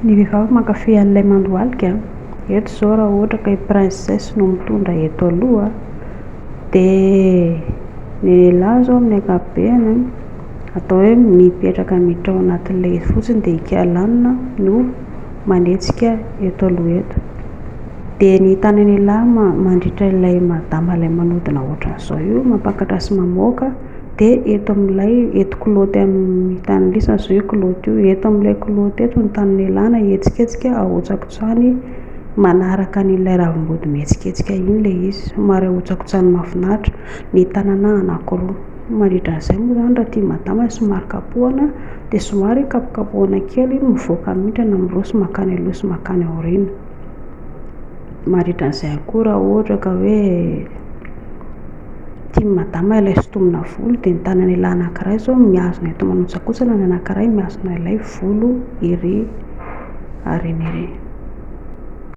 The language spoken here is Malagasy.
Ny vehivavy mankafy an'ilay mandohalika. Eto izao raha ohatra ka i princesse no mitondra eto aloha dia ny lehilahy izao amin'ny ankapobeny atao hoe mipetraka miditra ao anatin'ilay izy fotsiny dia i Kialanina no manetsika eto aloha eto. Dia ny tanan'ialahy mandritra ilay madama ilay manodina ohatran'izao io, mampakatra sy mamoaka, dia eto amin'ilay eto kilaoty amin'ny hitan'lisany izao io kilaoty io, eto amin'ilay kilaoty eto ny tanan'ialahy no ahetsiketsika ahontsakitsany manaraka an'ilay ravim-body mihetsiketsika iny ilay izy, somary ahontsakitsany mahafinaritra ny tanana anankiroa. Mandritra an'izay moa izany raha tian'i madama somary kapohana dia somary kapokapohana kely mivoaka mindrana miroso mankany aloha sy mankany aoriana. Mandritra an'izay ihany koa raha ohatra ka hoe tian'i madama ilay sintomina volo dia ny tanan'ialahy anankiray izao mihazona eto manontsakosana, ny anankiray mihazona ilay volo ery aoriana ery.